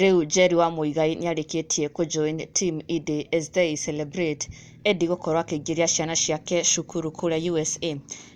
Rĩu Njeri wa Muigai nĩarĩkĩtie kũ join team Eddie as they celebrate Eddie gũkorwo akĩingĩria ciana ciake cukuru kũrĩa USA.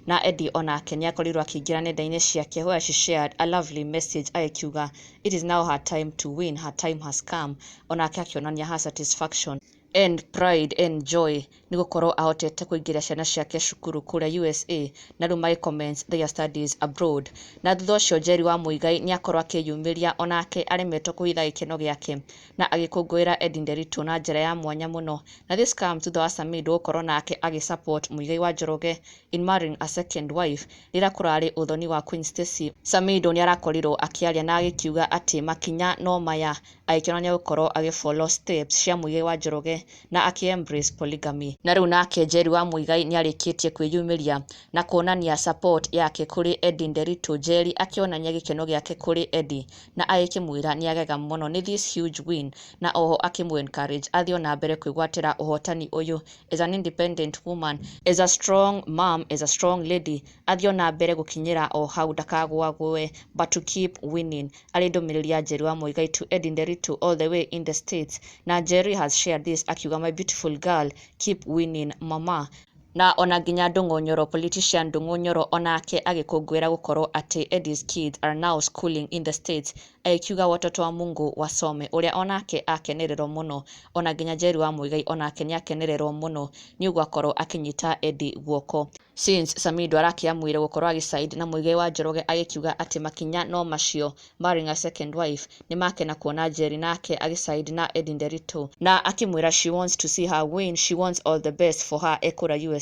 Na Eddie onake nĩakorirwo akĩingĩra nenda-inĩ ciake, where she shared a lovely message agĩkiuga it is now her time to win, her time has come. Onake akĩonania her satisfaction and pride and joy nĩ gũkorwo ahotete kũingĩria ciana ciake cukuru kũrĩa USA, na rĩu magĩ commence their studies abroad. Na thutha ũcio Njeri wa Muigai nĩ akorwo akĩyumĩria onake aremetwo kũhitha gĩkeno gĩake na agĩkũngũĩra Eddie Nderitu na njĩra ya mwanya mũno. Na this comes thutha wa Samido gũkorwo nake agĩ support Muigai wa Njoroge in marrying a second wife rĩrĩa kũrarĩ ũthoni wa Queen Stacy. Samido nĩ arakorirwo akĩaria na agĩkiuga atĩ makinya no maya, agĩkĩonania gũkorwo agĩ follow steps cia Muigai wa Njoroge na akĩ embrace polygamy. Na rĩu nake Njeri wa Muigai nĩ arĩkĩtie kwĩyumĩria na kuonania support yake kũrĩ Eddie Nderitu. Njeri akĩonania gĩkeno gĩake kũrĩ Eddie na agĩkĩmwĩra nĩ agega mũno nĩ this huge win, na oho akĩmũ encourage athiĩ ona mbere kwĩgwatĩra ũhotani ũyũ as an independent woman, as a strong mom, as a strong lady, athiĩ ona mbere gũkinyĩra o hau, ndakagũagũe, but to keep winning. Arĩ ndũmĩrĩri ya Njeri wa Muigai to Eddie Nderitu all the way in the States. Na Njeri has shared this akiuga, "My beautiful girl, keep winning, mama." Na ona nginya Ndung'u Nyoro, politician Ndung'u Nyoro, onake agĩkũngũĩra gũkorwo atĩ Eddie's kids are now schooling in the States, agĩkiuga "Watoto wa Mungu wasome", ũrĩa onake akenererwo mũno. Ona nginya Njeri wa Muigai onake nĩ akenererwo mũno nĩ ũguo akorwo akĩnyita Eddie guoko, since Samido arakĩamuire gũkorwo agĩ na Muigai wa Njoroge, agĩkiuga atĩ makinya no macio, marrying a second wife. Nĩ makena kuona Njeri nake agĩ na Eddie Nderitu na akĩmwĩra she wants to see her win, she wants all the best for her ekũrĩa USA.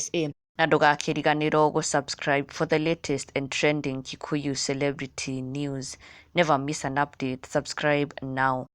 Na ndũgakĩriganĩrwo gũ-subscribe for the latest and trending Kikuyu celebrity news. Never miss an update. Subscribe now.